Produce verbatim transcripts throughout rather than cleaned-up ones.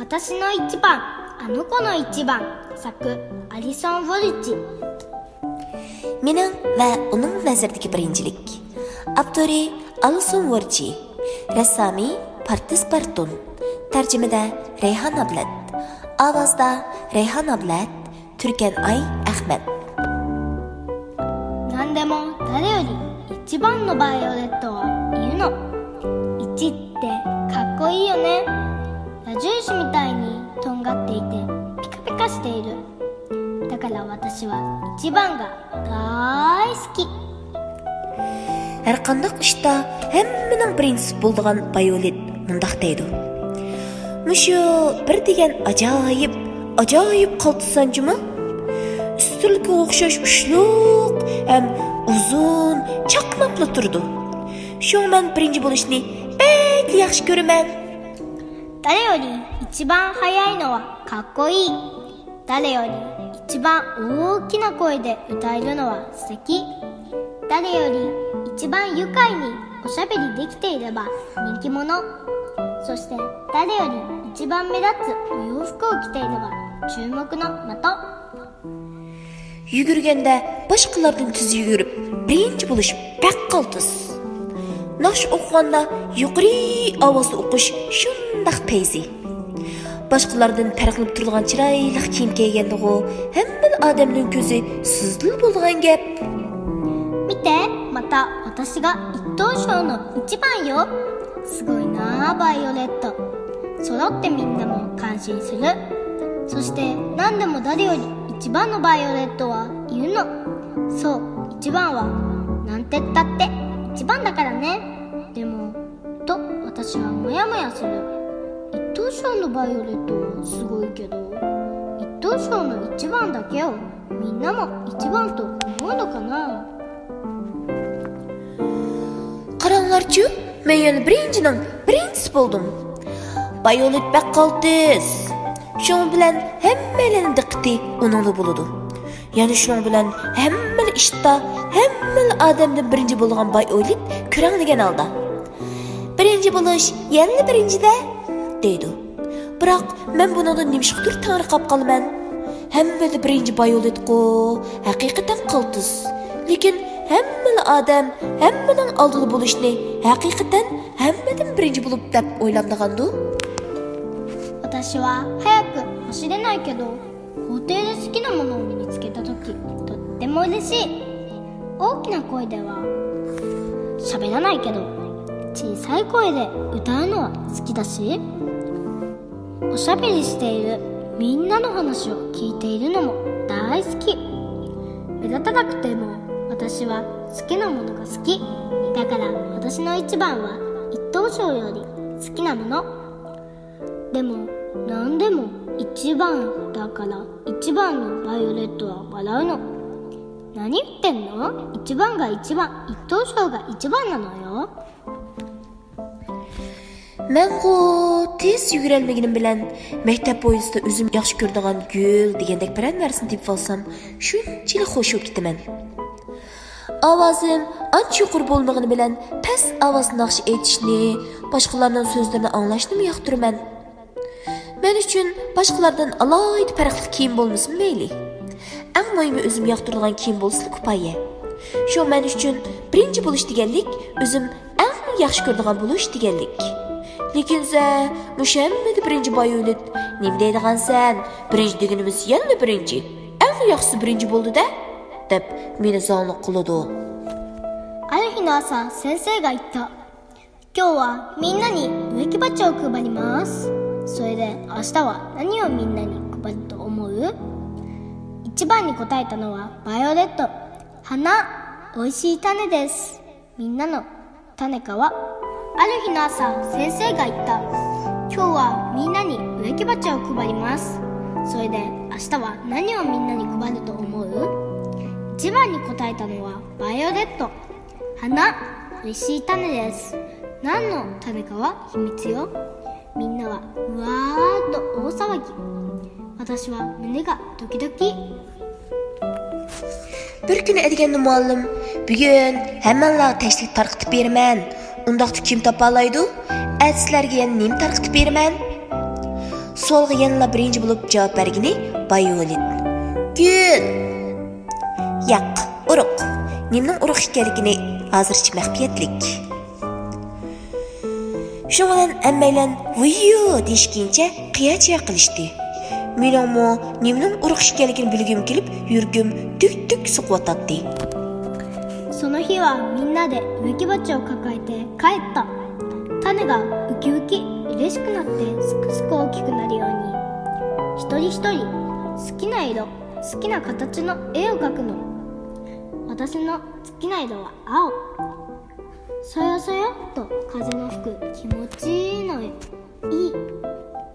私の一番、あの子の一番。作、アリソン・ウォルチ。مېنىڭ ۋە ئۇنىڭ نەزىرىدىكى بىرىنچىلىك. ئاپتورى ئالىسون ۋورچى. رەسسامى پارتىس بارتون. تەرجىمىدە رەيھان ئابلەت. ئاۋازدا رەيھان ئابلەت، تۈركەن ئاي ئەخمەت. 何でも誰より一番のバイオレットは言うの。一ってかっこいいよね。 ラジュウシみたいにとんがっていて、ピカピカしている。だから私は一番が大好き。 ھەرقانداق ئىشتا ھەممىنىڭ بىرىنچىسى بولىدىغان بايولېت مۇنداق دەيدۇ: مۇشۇ بىر دېگەن ئاجايىپ، ئاجايىپ قالتىسسەن جۇمۇ. ئۈستۈنلۈكىگە ئوخشاش ئۇچلۇق ھەم ئۇزۇن، چاقناپلا تۇرىدۇ. شۇڭا مەن بىرىنچى بولۇشنى بەك ياخشى كۆرىمەن. 誰より一番速いのはかっこいい。誰より一番大きな声で歌えるのは素敵。誰より一番愉快におしゃべりできていれば人気者。そして誰より一番目立つお洋服を着ていれば注目の的。 يۈگۈرگەندە باشقىلاردىن تېز يۈگۈرۈپ، بىرىنچى بولۇش بەك قالتىس. ناخشا ئوقۇغاندا يۇقىرى ئاۋازدا ئوقۇش شۇنداق پەيزى. باشقىلاردىن پەرقلىنىپ تۇرىدىغان چىرايلىق كىيىم كىيگەندىغۇ ھەممىلا ئادەمنىڭ كۆزى سىزىلىدۇ بولىدىغان گەپ. 見て、また私が一等賞の一番よ。すごいなあ、バイオレット。 そろってみんなも感心する。そして何でも誰より一番のバイオレットは言うの。そう、一番はなんてったって一番だからね。でも、と私はモヤモヤする。一等賞のバイオレットはすごいけど、一等賞の一番だけをみんなも一番と思うのかな。 قاراڭلارچۇ، مەن يەنە بىرىنچىنىڭ بىرىنچىسى بولدۇم. بايولېت بەك قالتىس. شۇنىڭ بىلەن ھەممەيلەننىڭ دىققىتى ئۇنىڭدا بولىدۇ. يەنە شۇنىڭ بىلەن ھەممىلا ئىشتا، ھەممىلا ئادەمدىن بىرىنچى بولغان بايولېت كۆرەڭلىگەن ھالدا: بىرىنچى بولۇش يەنىلا بىرىنچىدە، دەيدۇ. بىراق مەن بۇنىڭدىن نېمىشقىدۇر تەڭرىقاپ قالىمەن. ھەممىدە بىرىنچى بايولېتقۇ، ھەقىقەتەن قالتىس. لېكىن ھەممىلا ئادەم ھەممىنىڭ ئالدىدا بولۇشنى ھەقىقەتەن ھەممىدىن بىرىنچى بولۇپ دەپ ئويلامدىغاندۇ؟ 私は早く走れないけど、校庭で好きなものを見つけた時、とっても嬉しい。大きな声では喋らないけど、小さい声で歌うのは好きだし、おしゃべりしているみんなの話を聞いているのも大好き。目立たなくても私は好きなものが好き。だから私の一番は一等賞より好きなもの。でも、何でも一番だから、一番のバイオレットは笑うの。何言ってんの？一番が一番、一等賞が一番なのよ。 مەنغۇ تېز يۈگۈرەلمىگىنىم بىلەن، مەكتەپ ھويلىسىدا ئۆزۈم ياخشى كۆرىدىغان گۈل دېگەندەك بىرەر نەرسىنى تېپىۋالسام، شۇنچىلىك خۇش بولۇپ كېتىمەن. ئاۋازىم ئانچە يۇقىرى بولمىغىنى بىلەن، پەس ئاۋازدا ناخشا ئېيتىشنى، باشقىلارنىڭ سۆزلىرىنى ئاڭلاشنىمۇ ياقتۇرىمەن. مەن ئۈچۈن باشقىلاردىن ئالاھىدە پەرقلىق كىيىم بولمىسىمۇ مەيلى. ئەڭ مۇھىمى ئۆزۈم ياقتۇرىدىغان كىيىم بولسىلا كۇپايە. شۇ مەن ئۈچۈن بىرىنچى بولۇش دېگەنلىك ئۆزۈم ئەڭ ياخشى كۆرىدىغان بولۇش دېگەنلىك. لېكىن سەن مۇشۇ ھەممىدە بىرىنچى بايولېت، نېمە دەيدىغانسەن؟ بىرىنچى دېگىنىمىز يەنىلا بىرىنچى. ئەڭ ياخشىسى بىرىنچى بولدى-دە، دەپ مېنى زاڭلىق قىلىدۇ. ある日の朝、先生が言った。今日はみんなに植木鉢を配ります。それで明日は何をみんなに配ると思う？一番に答えたのはバイオレット。花、美味しい種です。みんなの種かは？ある日の朝、先生が言った。今日はみんなに植木鉢を配ります。それで明日は何をみんなに配ると思う？一番に答えたのはバイオレット。花、美味しい種です。何の種かは秘密よ。みんなはうわーっと大騒ぎ。私は胸がドキドキ。 بىر كۈنى ئەتىگەندە مۇئەللىم، بۈگۈن ھەممەڭلارغا تەشتەك تارقىتىپ بېرىمەن. ئۇنداقتا كىم تاپالايدۇ؟ ئەتە سىلەرگە يەنە نېمە تارقىتىپ بېرىمەن؟ سوئالغا يەنىلا بىرىنچى بولۇپ جاۋاب بەرگىنى ۋايولېت. گۈل! ياق، ئۇرۇق. نېمىنىڭ ئۇرۇق ئىكەنلىكىنى ھازىرچە مەخپىيەتلىك. شۇنىڭ بىلەن ھەممەيلەن ۋۇييۇ دېيىشكىنىچە قىيا-چىيا قىلىشتى. مېنىڭمۇ نېمىنىڭ ئۇرۇق ئىكەنلىكىنى بىلگۈم كېلىپ، يۈرىكىم دۈك-دۈك سوقۇۋاتاتتى. その日はみんなで植木鉢を抱えて帰った。種がウキウキ嬉しくなってすくすく大きくなるように、一人一人好きな色、好きな形の絵を描くの。私の好きな色は青。そよそよっと風の吹く気持ちいいの。いい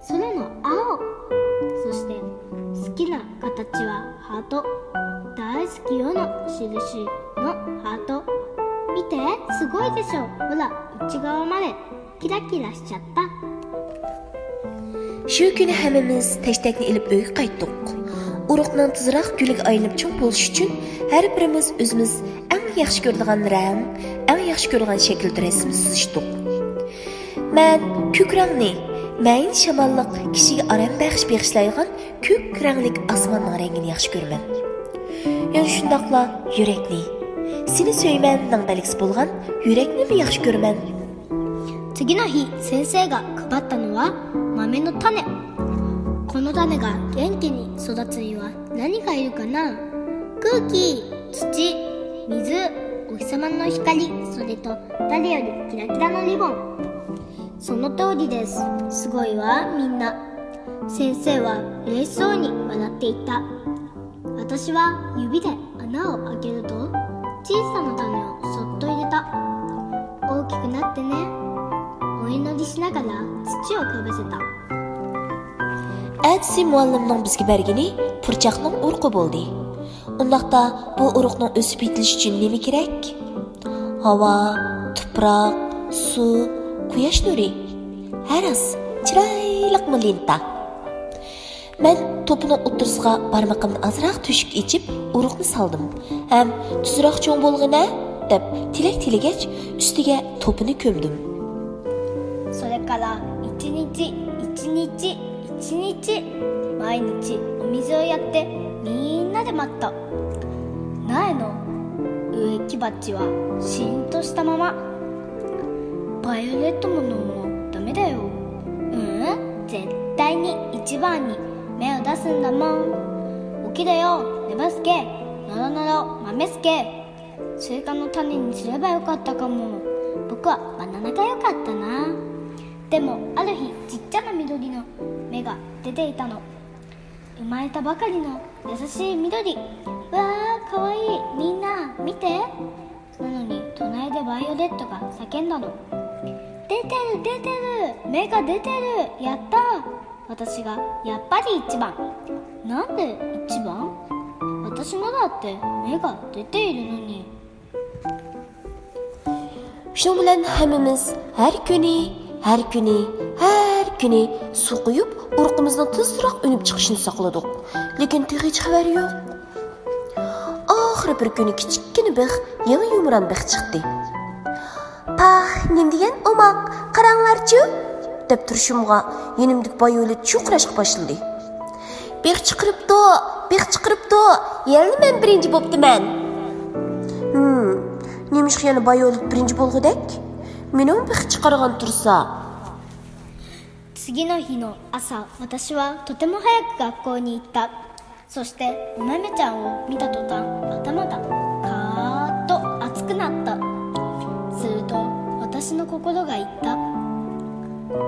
空の青。そして好きな形はハート。大好きよの印のハート。見て、すごいでしょ。ほら、内側までキラキラしちゃった。 شۇ كۈنى ھەممىمىز تەشتەكنى ئېلىپ ئۆيگە قايتتۇق. ئۇرۇقنىڭ تېزراق گۈلگە ئايلىنىپ چوڭ بولۇشى ئۈچۈن ھەر بىرىمىز ئۆزىمىز ئەڭ ياخشى كۆرىدىغان رەڭ، ئەڭ ياخشى كۆرىدىغان شەكىلدە رەسىم سىزىشتۇق. مەن كۆك رەڭنى، مەيىن شاماللىق، كىشىگە ئارام بەخش بېغىشلايدىغان كۆك رەڭلىك ئاسماننىڭ رەڭگىنى ياخشى كۆرىمەن. يەنە شۇنداقلا يۈرەكنى، سېنى سۆيىمەننىڭ بەلگىسى بولغان يۈرەكنىمۇ ياخشى كۆرىمەن. 次の日、先生が配ったのは豆の種。この種が元気に育つには何がいるかな？空気、土、水、お日様の光、それと誰よりキラキラのリボン。その通りです。すごいわ、みんな。先生は嬉しそうに笑っていた。私は指で穴を開けると、小さな種をそっと入れた。大きくなってね。お祈りしながら土をかぶせた。 ئەتىسى مۇئەللىمنىڭ بىزگە بەرگىنى پۇرچاقنىڭ ئۇرۇقى بولدى. ئۇنداقتا بۇ ئۇرۇقنىڭ ئۆسۈپ يېتىلىشى ئۈچۈن نېمە كېرەك؟ ھاۋا، تۇپراق، سۇ، قۇياش نۇرى. ھە راست، چىرايلىقمۇ لېنتا؟ مەن توپىنىڭ ئوتتۇرىسىغا بارمىقىمنى ئازراق تۆشۈك ئېچىپ، ئۇرۇقنى سالدىم ھەم تېزراق چوڭ بولغىنە دەپ تىلەك تىلىگەچ، ئۈستىگە توپىنى كۆمدۈم. それから一日一日一日、毎日お水をやってみんなで待った。苗の植木鉢はしんとしたまま。バイオレットも飲もう。ダメだよ。うん、絶対に一番に芽を出すんだもん。起きだよ、寝バスケ。のろのろ、豆すけ。スイカの種にすればよかったかも。僕はバナナがよかったな。でもある日、ちっちゃな緑の芽が出ていたの。生まれたばかりの優しい。 わあ、かわいい。みんな見て。なのに、隣でバイオレットが叫んだの。出てる、出てる。芽が出てる。やった。私がやっぱり一番。なんで一番？私のだって芽が出ているのに。 شۇنىڭ بىلەن ھەممىمىز ھەر كۈنى، ھەر كۈنى، ھەر كۈنى سۇ قۇيۇپ، ئۇرۇقىمىزنىڭ تېزراق ئۈنۈپ چىقىشىنى ساقلىدۇق. لېكىن تېخىچە خەۋەر يوق. ئاخىرى بىر كۈنى كىچىككىنە بىخ، يېڭى يۇمران بىخ چىقتى. پاھ، نېمە دېگەن ئوماق، قاراڭلارچۇ! دەپ تۇرۇشۇمغا يېنىمدىكى بايولېت چۇقۇراشقا باشلىدى. بىخ چىقىرىپتۇ، بىخ چىقىرىپتۇ، يەنىلا مەن بىرىنچى بوپتىمەن. ھىم، نېمىشقا يەنە بايولېت بىرىنچى بولغۇدەك؟ مېنىڭ بىخ چىقارغان تۇرسا. 次の日の朝、私はとても早く学校に行った。そしてお豆ちゃんを見た途端、頭がカーッと熱くなった。すると、私の心が言った。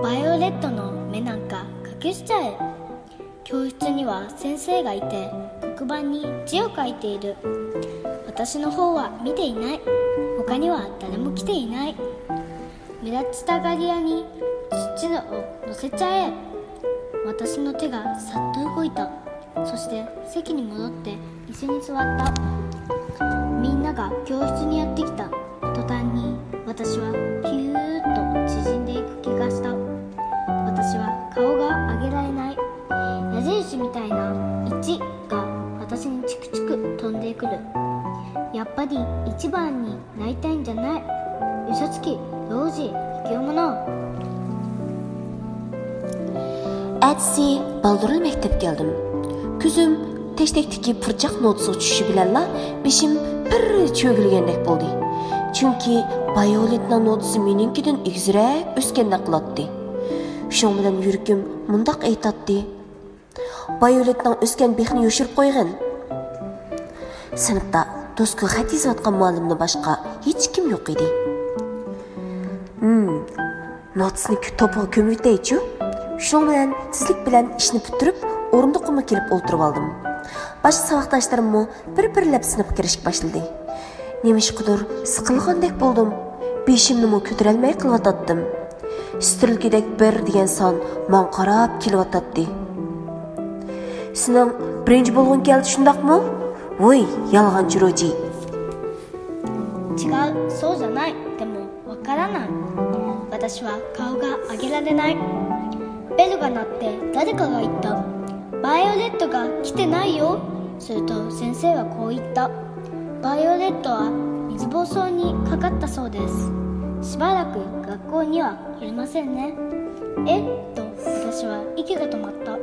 バイオレットの芽なんか、 教室には先生がいて、黒板に字を書いている。私の方は見ていない。他には誰も来ていない。目立ちたがり屋に土をのせちゃえ。私の手がさっと動いた。そして、席に戻って、椅子に座った。みんなが教室にやってきた途端に、私はピューッと縮んでいく気がした。私は顔が上げられない。 矢印みたいな一が私にチクチク飛んでくる。やっぱり一番になりたいんじゃない。嘘つき、老人、卑怯者。ئەتىسى بالدۇرلا مەكتەپكە كەلدىم. كۆزۈم تەشتەكتىكى پۇرچاق نوتىسىغا چۈشۈشى بىلەنلا بېشىم پىر چۆگىلىگەندەك بولدى. چۈنكى بايولېتنىڭ نوتىسى مېنىڭكىدىن ئېگىزرەك ئۆسكەندەك قىلاتتى. شۇنىڭ بىلەن يۈرىكىم مۇنداق ئېيتاتتى: «بايولېتنىڭ ئۆسكەن بېخىنى يوشۇرۇپ قويغىن.» سىنىپتا دوسكىغا خەت يېزىۋاتقان مۇئەللىمدىن باشقا ھېچكىم يوق ئىدى. ھىم، نوتىسىنى كۆ-، توپىغا كۆمۈۋېتەيچۇ. شۇنىڭ بىلەن تېزلىك بىلەن ئىشنى پۈتتۈرۈپ، ئورۇندۇقۇمغا كېلىپ ئولتۇرۇۋالدىم. باشقا ساۋاقداشلىرىممۇ بىر-بىرلەپ سىنىپقا كىرىشكە باشلىدى. نېمىشقىدۇر سىقىلغاندەك بولدۇم. بېشىمنىمۇ كۆتۈرەلمەي قېلىۋاتاتتىم. سترېلكىدەك بىر دېگەن سان ماڭا قاراپ كېلىۋاتاتتى. «سېنىڭ بىرىنچى بولغۇڭ كەلدى، شۇنداقمۇ؟ ۋوي، يالغانچى روجى!» 違う、そうじゃない。でも、わからない。私は顔が上げられない。ベルが鳴って誰かが言った。バイオレットが来てないよ。すると先生はこう言った。バイオレットは水疱瘡にかかったそうです。しばらく学校には来れませんね。えっと、私は息が止まった。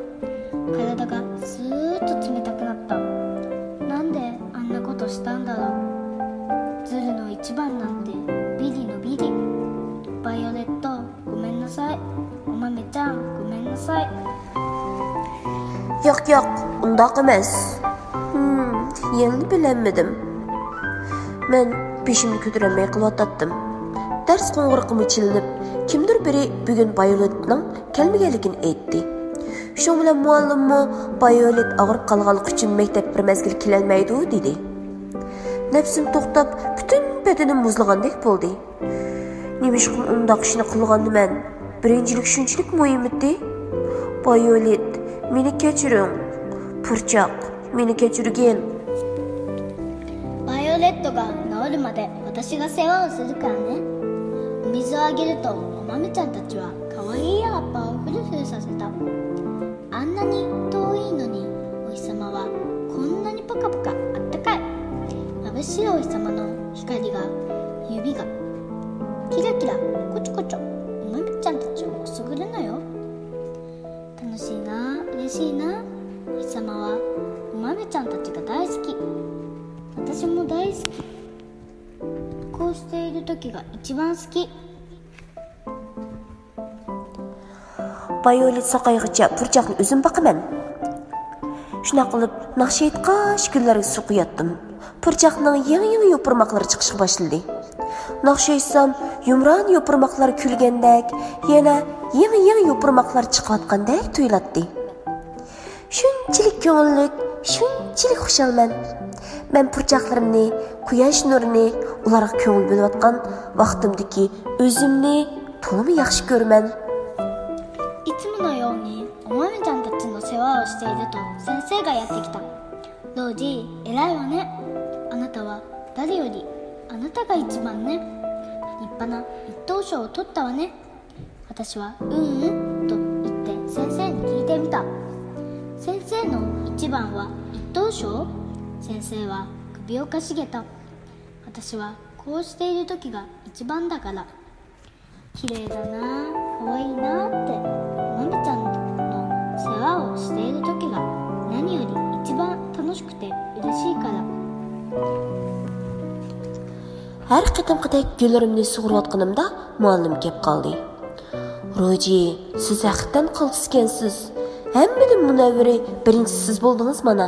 体がスーッと冷たくなった。なんであんなことしたんだろう。ズルの一番なんて、ビリのビリ。バイオレット、ごめんなさい。お豆ちゃん、ごめんなさい。 ياق، ياق، ئۇنداق ئەمەس. ھىم، يەنىلا بىلەلمىدىم. مەن بېشىمنى كۆتۈرەلمەي قېلىۋاتاتتىم. دەرس قوڭغۇرىقىمۇ چېلىنىپ، كىمدۇر بىرى بۈگۈن بايولېتنىڭ كەلمىگەنلىكىنى ئېيتتى. شۇنىڭ بىلەن مۇئەللىممۇ بايولېت ئاغرىپ قالغانلىقى ئۈچۈن مەكتەپكە بىر مەزگىل كېلەلمەيدۇ، دېدى. نەپسىم توختاپ، پۈتۈن بەدىنىم مۇزلىغاندەك بولدى. نېمىشقا ئۇنداق ئىشنى قىلغاندىمەن؟ بىرىنچىلىك شۇنچىلىك مۇھىممىدى؟ بايولېت، مېنى كەچۈرۈڭ. پۇرچاق، مېنى كەچۈرگىن. バイオレットが治るまで私が世話をするからね。お水をあげると、お豆ちゃんたちは可愛い葉っぱをフルフルさせた。あんなに遠いのに、お日様はこんなにポカポカあったかい。眩しいお日様の光が、指が、キラキラ、コチョコチョ、お豆ちゃんたちをくすぐるのよ。楽しいな、嬉しいな。お日様はお豆ちゃんたちが大好き。私も大好き。こうしている時が一番好き。 بايولېت ساقايغىچە پۇرچاقنى ئۆزۈم باقىمەن. شۇنداق قىلىپ، ناخشا ئېيتقاچ گۈللەرگە سۇ قۇياتتىم. پۇرچاقنىڭ يېڭى-يېڭى يوپۇرماقلىرى چىقىشقا باشلىدى. ناخشا ئېيتسام، يۇمران يوپۇرماقلار كۈلگەندەك، يەنە يېڭى-يېڭى يوپۇرماقلار چىقىۋاتقاندەك تۇيۇلاتتى. شۇنچىلىك كۆڭۈللۈك، شۇنچىلىك خۇشالمەن. مەن پۇرچاقلىرىمنى، قۇياش نۇرىنى، ئۇلارغا كۆڭۈل بۆلۈۋاتقان ۋاقتىمدىكى ئۆزۈمنى تولىمۇ ياخشى كۆرىمەن. いつものようにお豆ちゃんたちの世話をしていると、先生がやってきた。「ロージー、偉いわね。あなたは誰より、あなたが一番ね。立派な一等賞を取ったわね。」 私は「ううん」と言って先生に聞いてみた。「先生の一番は一等賞？」先生は首をかしげた。「私はこうしている時が一番だから。」「綺麗だな、可愛いな」って、まみちゃんの世話をしている時が何より一番楽しくて嬉しいから。 ھەر قېتىمقىدەك گۈللىرىمنى سۇغۇرۇۋاتقىنىمدا مۇئەللىم كەپ قالدى. روجى، سىز ھەقىقەتەن قالتىسكەنسىز. ھەممىدىن مۇنەۋۋىرى بىرىنچى سىز بولدىڭىز مانا.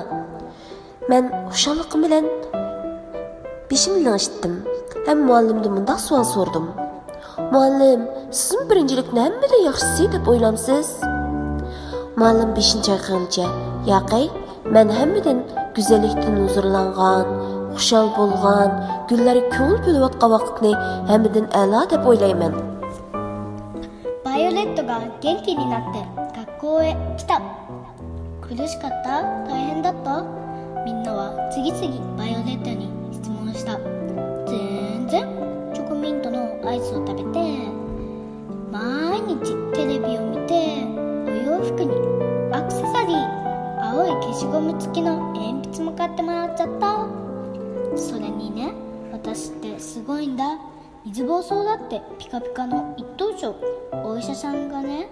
مەن خۇشاللىقىم بىلەن بېشىمنى لىڭشىتتىم ھەم مۇئەللىمدىن مۇنداق سوئال سورىدىم. مۇئەللىم، سىزمۇ بىرىنچىلىكنى ھەممىدىن ياخشىسى دەپ ئويلامسىز؟ مۇئەللىم بېشىنى چايقىغىنىچە، ياقەي، مەن ھەممىدىن گۈزەللىكتىن ھۇزۇرلانغان، خۇشال بولغان، گۈللەرگە كۆڭۈل بۆلۈۋاتقان ۋاقىتنى ھەممىدىن ئەلا دەپ ئويلايمەن. バイオレットが元気になって学校へ来た。苦しかった？大変だった？みんなは次々バイオレットに質問した。全然チョコミントのアイスを食べて、毎日テレビを見て、お洋服にアクセサリー、青い消しゴム付きの鉛筆も買ってもらっちゃった。それにね、私ってすごいんだ。水疱瘡だってピカピカの一等賞。お医者さんがね、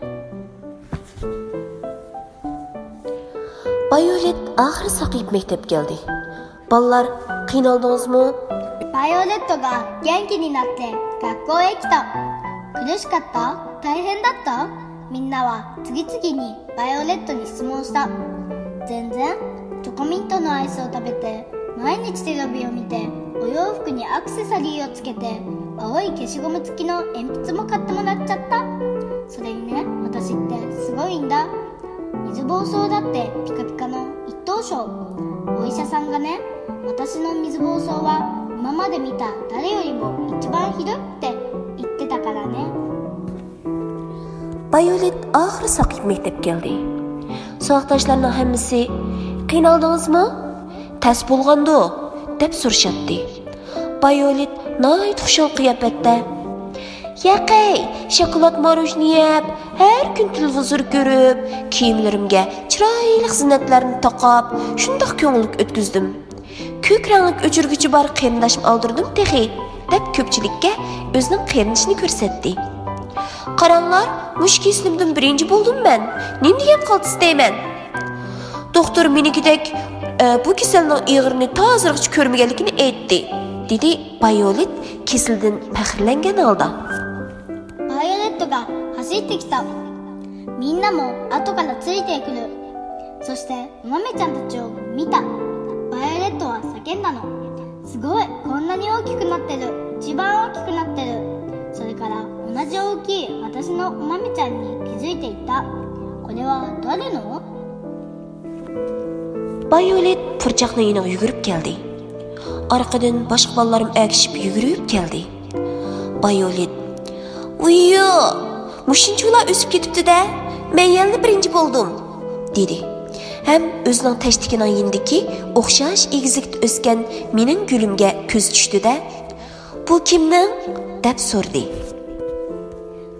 ۋايولېت ئاخىرى ساقىيىپ مەكتەپكە كەلدى. بالىلار، قىينالدىڭىزمۇ؟ バイオレットが元気になって学校へ来た。苦しかった？大変だった？みんなは次々にバイオレットに質問した。全然。チョコミントのアイスを食べて、毎日テレビを見て、お洋服にアクセサリーをつけて、青い消しゴム付きの鉛筆も買ってもらっちゃった。それにね、私ってすごいんだ。水疱瘡だってピカピカの一等賞。お医者さんがね、私の水疱瘡は今まで見た誰よりも一番ひどいって言ってたからね。 ۋايولېت ئاخىرى ساقىيىپ مەكتەپكە كەلدى. ساۋاقداشلارنىڭ ھەممىسى، قىينالدىڭىزمۇ؟ تەس بولغاندۇ؟ دەپ سورىشاتتى. ۋايولېت ناھايىتى خۇشال قىياپەتتە، ياقەي، شاكىلات ماروژنى يەپ، ھەر كۈن تېلېۋىزور كۆرۈپ، كىيىملىرىمگە چىرايلىق زىننەتلەرنى تاقاپ، شۇنداق كۆڭۈللۈك ئۆتكۈزدۈم. كۆك رەڭلىك ئۆچۈرگۈچى بار قېرىنداشمۇ ئالدۇردۇم تېخى، دەپ كۆپچىلىككە ئۆزىنىڭ قېرىندىشىنى كۆرسەتتى. قاراڭلار، مۇشۇ كېسىلىمدىن بىرىنچى بولدۇم مەن. نېمە دېگەن قالتىس دەيمەن؟ دوختۇر مېنىڭكىدەك، ئە، بۇ كېسەلنىڭ ئېغىرىنى تا ھازىرغىچە كۆرمىگەنلىكىنى ئېيتتى، دېدى ۋايولېت كېسىلىدىن پەخىرلەنگەن ھالدا. バイオレットが走ってきた。みんなも後からついてくる。そしてお豆ちゃんたちを見た。バイオレットは叫んだの。すごい、こんなに大きくなってる。一番大きくなってる。それから同じ大きい私のお豆ちゃんに気づいていた。これは誰の？ ۋايولېت پۇرچاقنىڭ يېنىغا يۈگۈرۈپ كەلدى. ئارقىدىن باشقا بالىلارمۇ ئەگىشىپ يۈگۈرۈپ كەلدى. ۋايولېت، ۋىييو، مۇشۇنچىۋالا ئۆسۈپ كېتىپتۇ-دە، مەن يەنىلا بىرىنچى بولدۇم، دېدى. ھەم ئۆزىنىڭ تەشتىكىنىڭ يېنىدىكى ئوخشاش ئېگىزلىكتە ئۆسكەن مېنىڭ گۈلۈمگە كۆزى چۈشتى-دە، بۇ كىمنىڭ؟ دەپ سورىدى.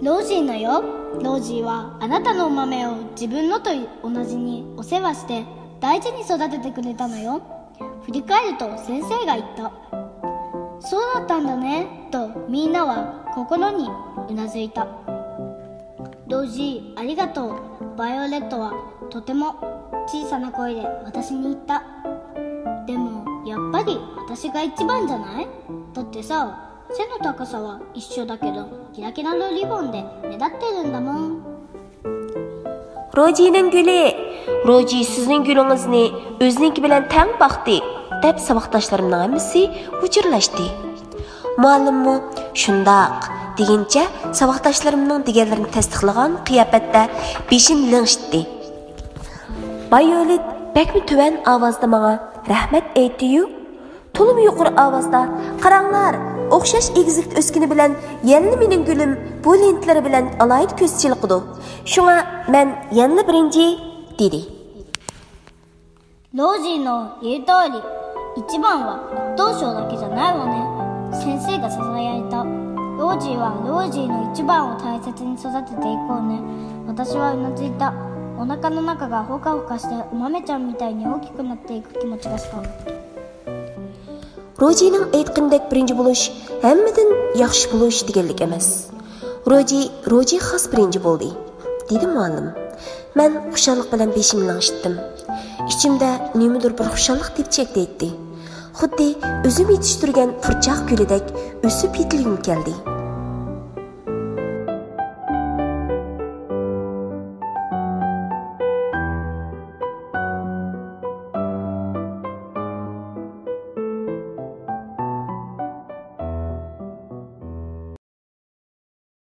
ロージーのよ。ロージーはあなたのお豆を自分のと同じにお世話して大事に育ててくれたのよ。振り返ると先生が言った。そうだったんだね、とみんなは心にうなずいた。ロージー、ありがとう。バイオレットはとても小さな声で私に言った。でも、やっぱり私が一番じゃない？だってさ、背の高さは一緒だけど、キラキラのリボンで目立ってるんだもん。 روجىنىڭ گۈلى، روجى سىزنىڭ گۈلىڭىزنى ئۆزىنىڭكى بىلەن تەڭ باقتى، دەپ ساۋاقداشلىرىمنىڭ ھەممىسى ھۇجۇرلاشتى. مۇئەللىممۇ شۇنداق دېگىنىچە ساۋاقداشلىرىمنىڭ دېگەنلىرىنى تەستىقلىغان قىياپەتتە بېشىنى لىڭشىتتى. ۋايولېت بەكمۇ تۆۋەن ئاۋازدا ماڭا رەھمەت ئېيتتى-يۇ، تولىمۇ يۇقىرى ئاۋازدا، قاراڭلار، ئوخشاش ئېگىزلىكتە ئۆسكىنى بىلەن يەنىلا مېنىڭ گۈلۈم بۇ لېنتىلىرى بىلەن ئالاھىدە كۆز چېلىقىدۇ. شۇڭا مەن يەنىلا بىرىنچى، دېدى. ロージーの言う通り、一番は一等賞だけじゃないわね。先生がささやいた。ロージーはロージーの一番を大切に育てていこうね。私はうなずいた。お腹の中がほかほかして、お豆ちゃんみたいに大きくなっていく気持ちがした。 روجىنىڭ ئېيتقىنىدەك بىرىنچى بولۇش ھەممىدىن ياخشى بولۇش دېگەنلىك ئەمەس. روجى، روجى خاس بىرىنچى بولدى، دېدى مۇئەللىم. مەن خۇشاللىق بىلەن بېشىمنى لىڭشىتتىم. ئىچىمدە نېمىدۇر بىر خۇشاللىق تېپچەك دەيتتى. خۇددى ئۆزۈم يېتىشتۈرگەن پۇرچاق گۈلىدەك ئۆسۈپ يېتىلگۈم كەلدى.